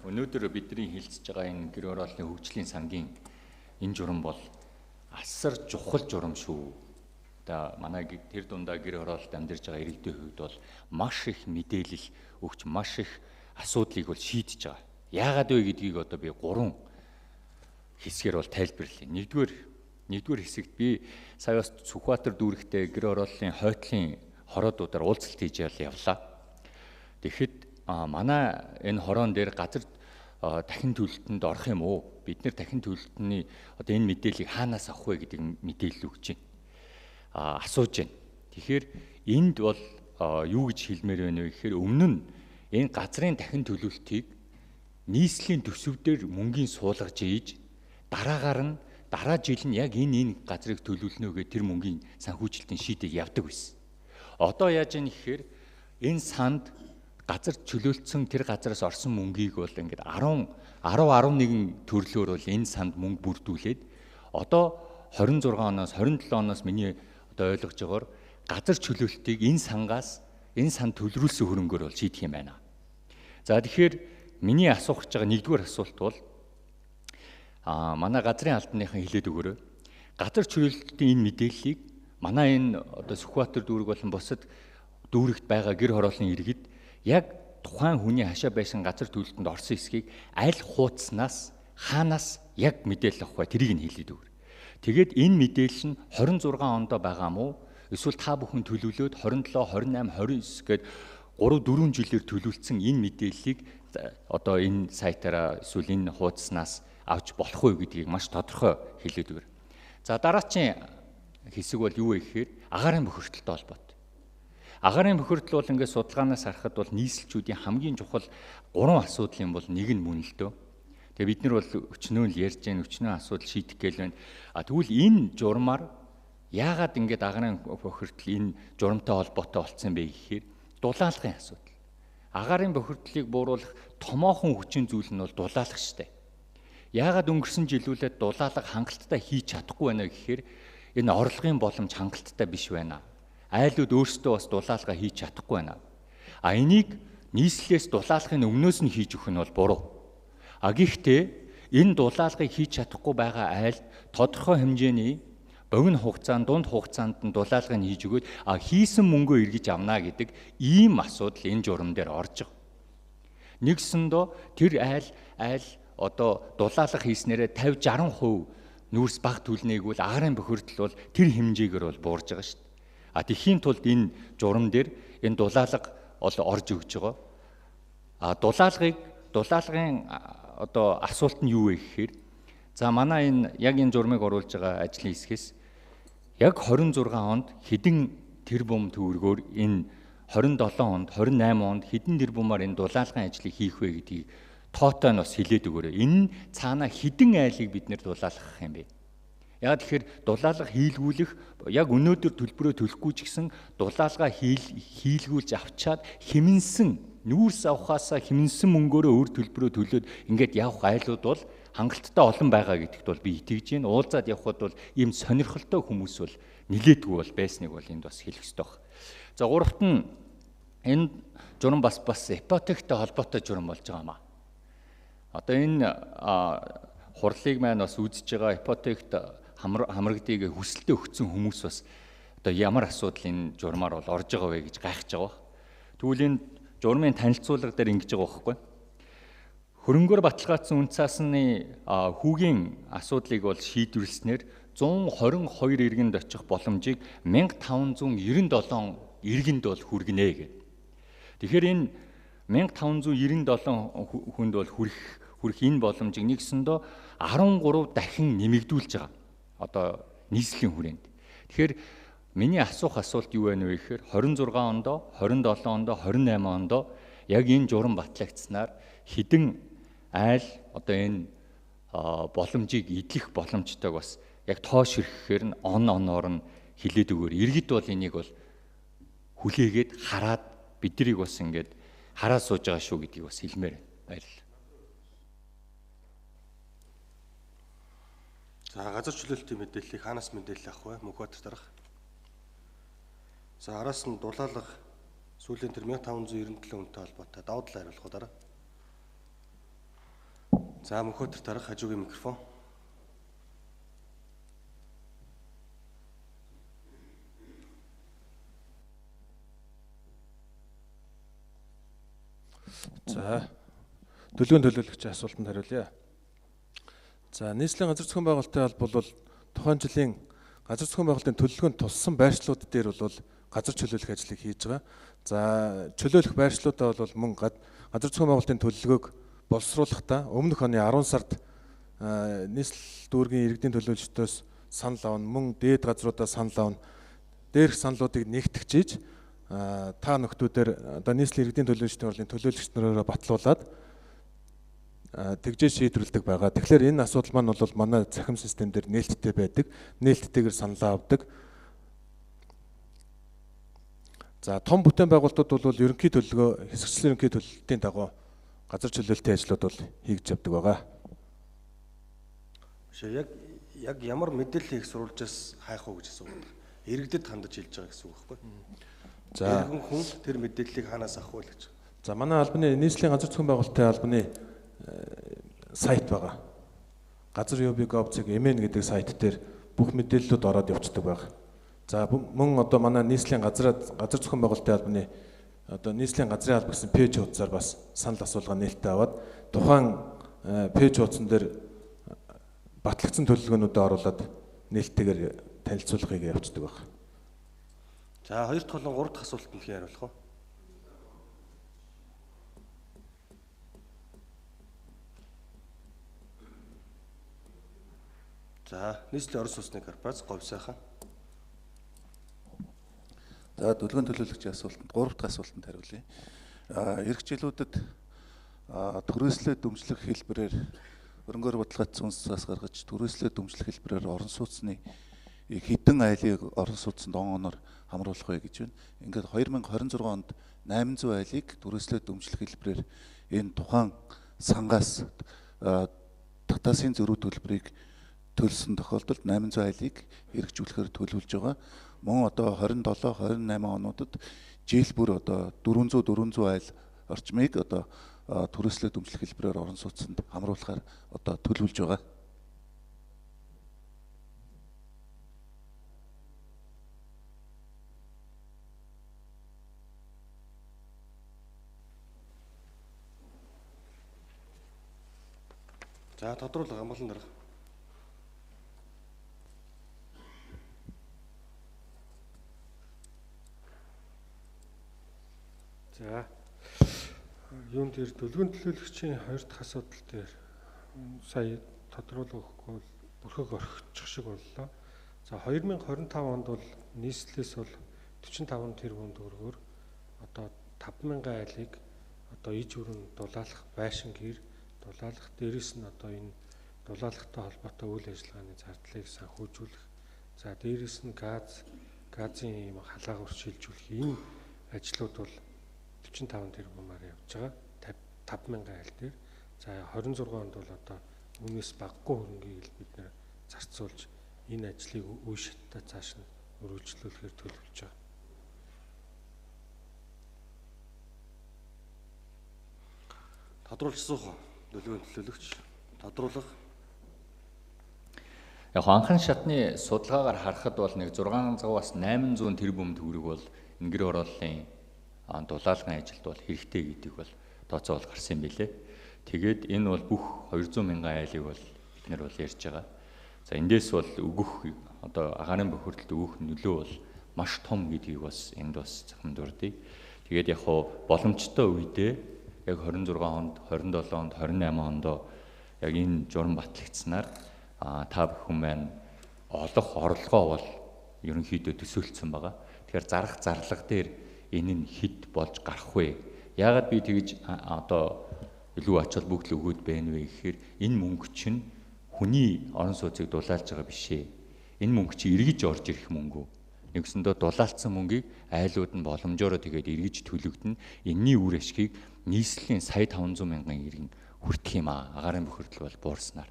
Өнөөдөр бидний хилцэж байгаа энэ гэр хорооллын хөгжлийн сангийн энэ журам бол асар чухал журам шүү. Одоо манай тэр дундаа гэр хорооллд амьдарч байгаа иргэдийн хувьд бол маш их мэдээлэл өгч, маш их асуудлыг бол шийдэж байгаа. Яагаад вэ гэдгийг одоо би гурван хэсгээр бол тайлбарлая. Нэгдүгээр хэсэгт би сая бас Сүхбаатар дүүрэгтэй гэр хорооллын хойтлын хороодуудаар уулзалт хийж явлаа. Тэгэхэд манай энэ хороон дээр газар дахин төлөлтөнд орох юм уу? Бид нэр дахин төлөлтний одоо энэ мэдээллийг хаанаас авах вэ гэдэг мэдээлэл өгч байна. Асууж байна. Тэгэхээр энд бол юу гэж хэлмээр байна вэ гэхээр өмнө нь энэ газрын дахин төлөлтийг нийслэлийн төсөв дээр мөнгөний суулгаж ийж дараагаар нь дараа жил нь яг энэ газрыг төлөвлөнө гэх тэр мөнгөний санхүүжилтийн шийдэл явдаг байсан. Одоо яаж ийм гэхээр энэ санд газар чөлөөлцсөн тэр газараас орсон мөнгийг бол ингээд 10 11 төрлөөр бол энэ санд мөнгө бүрдүүлээд одоо 26 оноос 27 оноос миний одоо ойлгож байгаагаар газар чөлөөлтийг энэ сангаас энэ санд төлрүүлсэн хөрөнгөөр бол шийдэх юм байна. За тэгэхээр миний асуух гэж байгаа нэгдүгээр асуулт бол манай газрын албаныхан хэлээд өгөөрэй. Газар чөлөөлтийн энэ мэдээллийг манай энэ одоо Сүхбаатар дүүрэг болон бусад дүүрэгт байгаа гэр хорооллын иргэд яг тухайн хүний хашаа байсан газар төлөлтөнд орсон хэсгийг аль хуудаснаас хаанаас яг мэдээлэл авах вэ? Тэрийг нь хэлээд өгөөрэй. Тэгээд энэ мэдээлэл нь 26 ондоо байгаа мó? Эсвэл та бүхэн төлөвлөөд 27, 28, 29 гээд 3 4 жилээр төлөвлөсөн энэ мэдээллийг одоо энэ сайтаараа эсвэл энэ хуудаснаас авч болох уу гэдгийг маш тодорхой хэлээд өгөөрэй. За дараачийн хэсэг бол юу вэ гэхээр агаарын бохирдолтой холбоотой. Агаарын бохирдол бол ингээд судалгаанаас харахад бол нийслэлчүүдийн хамгийн чухал гурван асуудлын бол нэг нь мөн л дөө. Тэгээ бид нар бол өчнөө л ярьж гэн өчнөө асуудал шийдэх гээл байна. А тэгвэл энэ журмаар яагаад ингээд агаарын бохирдол энэ журамтай холбоотой болцсон бэ гэхээр дулаалгын асуудал. Агаарын бохирдлыг бууруулах томоохон хүчин зүйл нь бол дулаалах штэ. Яагаад өнгөрсөн жилүүлээд дулаалга хангалттай хийж чадахгүй байна гэхээр энэ орлогын боломж хангалттай биш байна. Айлууд өөрсдөө бас дулаалга хийж чадахгүй байна. А энийг нийслэлээс дулаалгын өмнөөс нь хийж өгөх нь бол буруу. А гэхдээ энэ дулаалгыг хийж чадахгүй байгаа айлд тодорхой хэмжээний богино хугацаанд, дунд хугацаанд нь дулаалгыг хийж өгөөд а хийсэн мөнгөө эргэж авна гэдэг ийм асуудал энэ журам дээр орж байгаа. Нэгсэндөө тэр айл одоо дулаалга хийснээрээ 50 60% нүүрс баг төлнөйг бол агаарын бохирдол бол тэр хэмжээгээр бол буурж байгаа шүү дээ. А тэхийн тулд энэ журам дээр энэ дулаалга бол орж өгч байгаа. А дулаалгын одоо асуулт нь юу вэ гэхээр за манай энэ яг энэ журмыг оруулж байгаа ажлын хэсгээс яг 26 онд хэдэн тэрбум төгрөгөөр энэ 27 онд 28 онд хэдэн тэрбумаар энэ дулаалгын ажлыг хийх вэ гэдгийг тоотой нь бас хэлээд өгөөрэй. Энэ цаана хэдэн айлыг бид нэр дулаалгах юм бэ? Яг тэгэхээр дулаалга хийлгүүлэх яг өнөөдөр төлбөрөө төлөхгүй ч гэсэн дулаалга хийлгүүлж авчаад хэмнсэн нүүрс авахаасаа хэмнсэн мөнгөөрөө өөр төлбөрөө төлөөд ингээд явах айлууд бол хангалттай олон байгаа гэдэгт бол би итгэж байна. Уулзаад явхад бол ийм сонирхолтой хүмүүс бол нилээдгүй бол байсныг бол энд бас хэлэх ёстой баг. За гуравт нь энэ журам бас ипотектэй холбоотой журам болж байгаа юм аа. Одоо энэ хурлыг маань бас үзэж байгаа ипотект хамрагдыг хүсэлтээ өгсөн хүмүүс бас одоо ямар асуудал энэ журмаар бол орж байгаа вэ гэж гайхаж байгаа. Тэгвэл энэ журмын танилцуулга дээр ингэж байгаа байхгүй. Хөрөнгөөр баталгаажсан үн цаасны хүүгийн асуудлыг бол шийдвэрлэснээр 122 иргэнд очих боломжийг 1597 иргэнд бол хүргэнэ гэдэг. Тэгэхээр энэ 1597 хүнд бол хүрэх энэ боломжийг нэгсэндөө 13 дахин нэмэгдүүлж байгаа. Одоо нийслэлийн хүрээнд. Тэгэхээр миний асуух асуулт юу байна вэ гэхээр 26 ондоо, 27 ондоо, 28 ондоо яг энэ журам батлагдсанаар хэдэн айл одоо энэ боломжийг эдлэх боломжтойг бас яг тоо ширхэхээр нь оноор нь хилээд өгөөр. Иргэд бол энийг бол хүлээгээд хараад биднийг бас ингээд хараа сууж байгаа шүү гэдгийг бас хэлмээр баярлалаа. За газар чөлөөлтийн мэдээллийг хаанаас мэдээлэл авах вэ? Мөнхбаатар дарга. За араас нь дулаалга сүүлийн тэр 1597 хүнтэй холбоотой давуу талаар хариулах уу дараа. За Мөнхбаатар дарга хажуугийн микрофон. За төлөвийн төлөөлөгчийн асуултанд хариулъя. За нийслэлийн газар зохион байгуулалтын алба бол тухайн жилийн газар зохион байгуулалтын төлөвлөгөөнд туссан байршлууд дээр бол газар чөлөөлөх ажлыг хийж байгаа. За чөлөөлөх байршлуудаа бол мөн газар зохион байгуулалтын төлөвлөгөөг боловсруулахдаа өмнөх оны 10 сард нийслэл дүүргийн иргэдийн төлөөлөгчдөөс санал авна, мөн дээд газруудаа санал авна. Дээрх саналуудыг нэгтгэж та нөхдүүдээр одоо нийслэлийн иргэдийн төлөөлөгчдийн хурлын төлөөлөгч нараараа батлуулаад тэгжээ шийдвэрлэдэг байгаа. Тэгэхээр энэ асуудал маань бол манай цахим систем дээр нээлттэй байдаг. Нээлттэйгээр саналаа авдаг. За том бүтээн байгуулалтууд бол ерөнхий төлөвлөгөө, хэсэгчлэн ерөнхий төлөвлөлтийн дагуу газар чөлөөлтийн ажлууд бол хийгдэж явдаг байгаа. Яг ямар мэдээлэл их сурвалжаас хайх уу гэж асуугаад. Иргэдэд хандаж хэлж байгаа гэсэн үг байхгүй. За иргэн хүн тэр мэдээллийг хаанаас авах вэ гэж. За манай албаны нийслэлийн газар зохион байгуулалтын албаны сайт байгаа. Газар UB.gov.mn гэдэг сайт дээр бүх мэдээллүүд ороод явцдаг байх. За мөн одоо манай нийслэлийн газар зохион байгуулалтын албаны одоо нийслэлийн газрын алба гэсэн пэйж хуудасаар бас санал асуулга нээлттэй аваад тухайн пэйж хуудсан дээр батлагдсан төлөвлөгөөнүүдэд оруулаад нээлттэйгээр танилцуулгыг явуулдаг байх. За 2 дахь болон 3 дахь асуултанд хэн хариулах вэ? За нийслэлийн орон сууцны корпорац Говьсайхан. За төлөвлөгөөний төлөөлөгчийн асуултанд 3 дахь асуултанд хариулъя. Ирэх жилүүдэд түрээслээ дэмжлэх хэлбэрээр хөрөнгөөр баталгаажсан үндэс гаргаж түрээслээ дэмжлэх хэлбэрээр орон сууцны хэдэн айлыг орон сууцнд он оноор хамруулах вэ гэж байна. Ингээд 2026 онд 800 айлыг түрээслээ дэмжлэх хэлбэрээр энэ тухайн сангаас татаасын зөрүү төлбөрийг төлсөн тохиолдолд 800 айлыг хэрэгжүүлэхээр төлөвлөж байгаа. Мөн одоо 27, 28 онуудад жил бүр одоо 400 айл орчмыг одоо түрээслээ дэмжлэх хэлбэрээр орон сууцнд хамруулахаар одоо төлөвлөж байгаа. За тодруулга амгалан дарга. За юун дээр төлөвлөгөөний төлөөлөгчийн хоёр дахь асуудал дээр сая тодруулга өгөхгүй бол бүрхэг орхичих шиг боллоо. За 2025 онд бол нийслэлээс бол 45 тэрбум төгрөгөөр одоо 5000 айлыг одоо иж өрн дулаалах байшин гэр дулаалах, дээрээс нь одоо энэ дулаалахтай холбоотой үйл ажиллагааны зардлыг санхүүжүүлэх, за дээрээс нь газын ийм халаагуур шилжүүлэх энэ ажлууд бол 45 тэрбумаар явж байгаа. 5000 айл дээр. За 26 онд бол одоо үүнээс багагүй хөрөнгийг л бид нэр зарцуулж энэ ажлыг үе шаттай цааш нь өргөжлүүлэхээр төлөвлөж байгаа. Тодруулж суух уу? Төлөвийн төлөөлөгч тодруулах. Яг анхан шатны судалгаагаар харахад бол нэг 600-аас 800 тэрбум төгрөг бол энэ гэр хорооллын дулаалгын ажилд бол хэрэгтэй гэдэг бол тооцоо бол гарсан юм билэ. Тэгээд энэ бол бүх 200 мянган айлыг бол бид нар бол ярьж байгаа. За эндээс бол өгөх одоо агаарын бохирдолд өгөх нөлөө бол маш том гэдгийг бас энд бас захим дурдъя. Тэгээд яг хуу боломжтой үедээ яг 26 онд, 27 онд, 28 онд яг энэ журам батлагдсанаар та бүхэн маань олох орлогоо бол ерөнхийдөө төсөөлцсөн байгаа. Тэгэхээр зарах зарлага дээр энэ нь хэд болж гарах вэ? Яагаад би тэгж одоо илүү ач холбогдол өгөөд байна вэ гэхээр энэ мөнгө чинь хүний орон сууцыг дулаалж байгаа биш ээ. Энэ мөнгө чинь эргэж орж ирэх мөнгө. Нэгсэндээ дулаалцсан мөнгийг айлууд нь боломжоор тэгээд эргэж төлөгдөн. Энийний үр ашгийг нийслэлийн 1,5 сая мянган иргэн хүртэх юм аа. Агаарын бохирдол бол буурснаар.